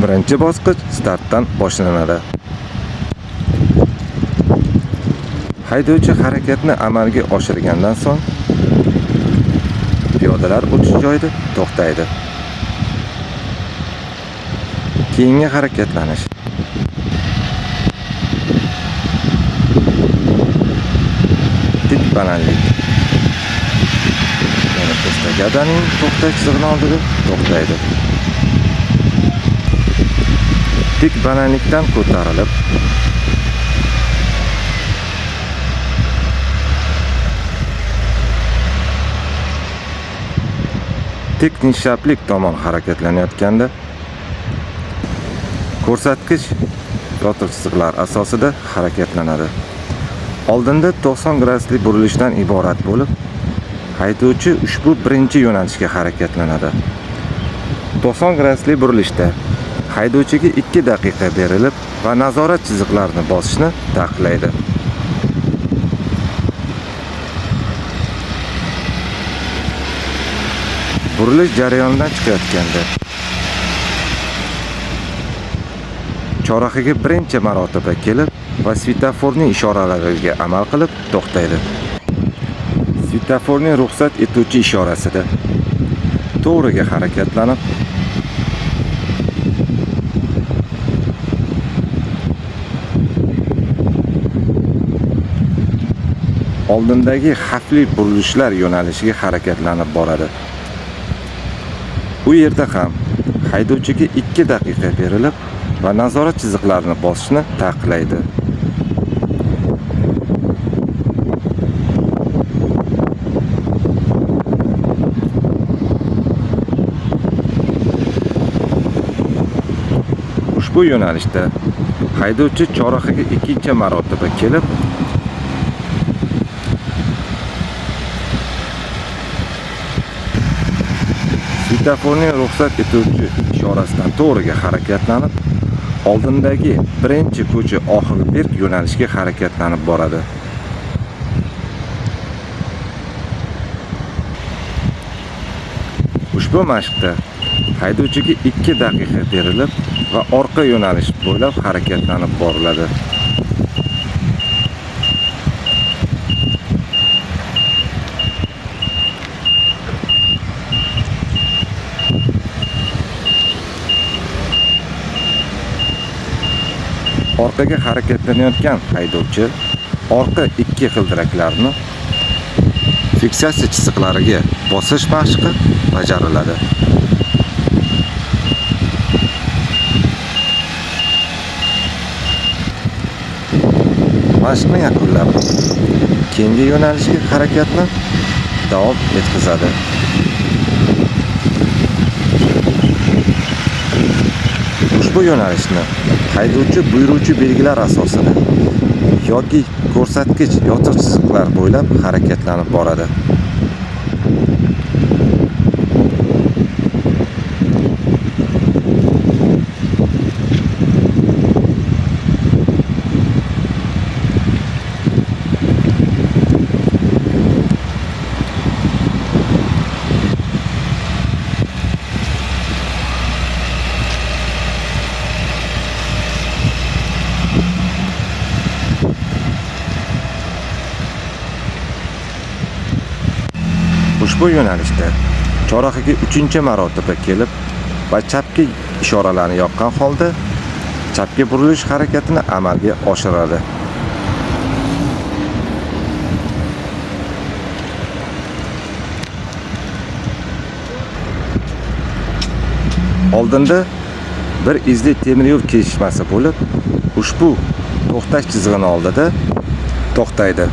Birinchi bosqich startdan boshlanadi. Haydovchi harakatni amalga oshirgandan so'ng piyodalar o'tish joyida to'xtaydi. Keyingi harakatlanish. Tik balandlik. Ya'ni estakadaning to'xtash chizig'ini oldida to'xtaydi. Tik balandlikdan ko'tarilib, tik nishablik tomon harakatlanayotganda ko'rsatkich yotiq chiziqlar asosida harakatlanadi. Oldinda 90 gradusli burilishdan iborat bo'lib, haydovchi ushbu birinchi yo'nalishga harakatlanadi. 90 gradusli burilishda haydovchiga 2 daqiqa berilib va nazorat chiziqlarini bosishni taqiqlaydi. Burilish jarayonidan chiqayotganda chorrahaga birinchi marotaba kelib va svetoforning ishoralariga amal qilib to'xtaydi. Svetoforning ruxsat etuvchi ishorasida to'g'riga harakatlanib, oldindagi xavfli burilishlar yo'nalishiga harakatlanib boradi. U yerda ham haydovchiga 2 daqiqa berilib va nazorat chiziqlarini bosishni taqiqlaydi. Ushbu yo'nalishda haydovchi chorrahaga ikkinchi marotaba kelib, svetoforning ruxsat etuvchi ishorasidan to'g'riga harakatlanib, oldindagi birinchi ko'cha oxirgi berk yo'nalishga harakatlanib boradi. Ushbu mashqda haydovchiga 2 daqiqa berilib va orqa yo'nalish bo'ylab harakatlanib boriladi. Orqaga harakatlanayotgan haydovchi orqa 2 g'ildiraklarni fiksatsiya chiziqlariga bosish mashqi bajariladi. Mashqni yakunlab, keyingi yo'nalishga harakatni davom etkazadi. Ushbu yo'nalishni haydovchi buyuruvchi belgilar asosida yoki ko'rsatkich yotiq chiziqlar bo'ylab harakatlanib boradi. Ushbu yo'nalishda chorrahaga 3-marotaba kelib va chapga ishoralarni yoqqan holda chapga burilish harakatini amalga oshiradi. Oldinda bir izli temir yo'l kesishmasi bo'lib, ushbu to'xtash chizig'ini oldida to'xtaydi.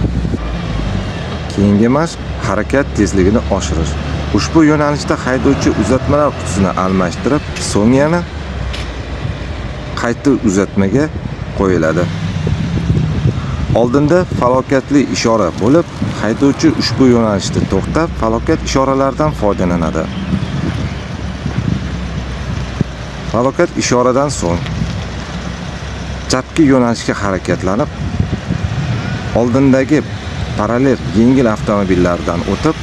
Keyingi mashq harakat tezligini oshirish. Ushbu yo'nalishda haydovchi uzatmalar qutisini almashtirib, so'ng yana qayta uzatmaga qo'yiladi. Oldinda falokatli ishora bo'lib, haydovchi ushbu yo'nalishda to'xtab, falokat ishoralaridan foydalanadi. Falokat ishoradan so'ng chapki yo'nalishga harakatlanib, oldindagi parallel yengil avtomobillardan o'tib,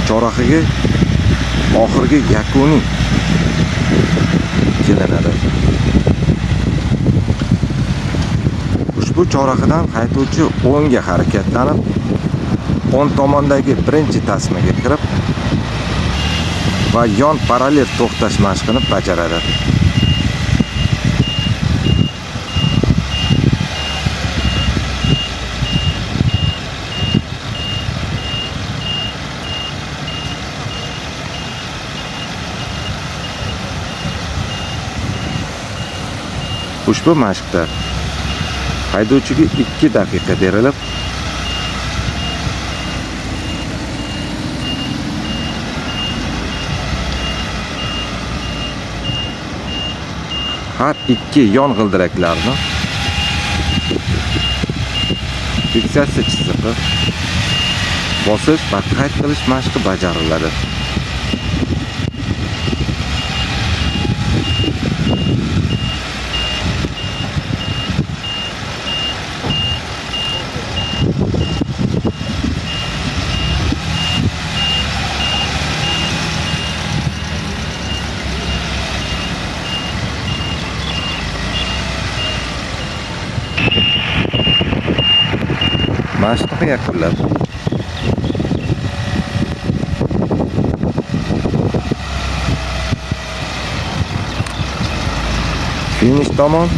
chorrahaga oxirgi yakuniy kelinadi. Ushbu chorrahadan haydovchi o'ngga harakatlanib, o'ng tomondagi birinchi tasmaga kirib va yon parallel to'xtash mashqini bajaradi. Ushbu mashqda haydovchiga 2 daqiqa berilib, har ikki yon g'ildiraklarni fiksatsiya chizig'i bosish va qayd qilish mashqi bajariladi. Mashqni yakunlab, finish tomon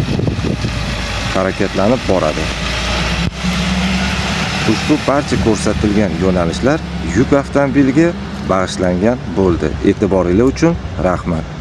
harakatlanib boradi. Ushbu barcha ko'rsatilgan yo'nalishlar yuk avtomobiliga bag'ishlangan bo'ldi. E'tiboringiz uchun rahmat.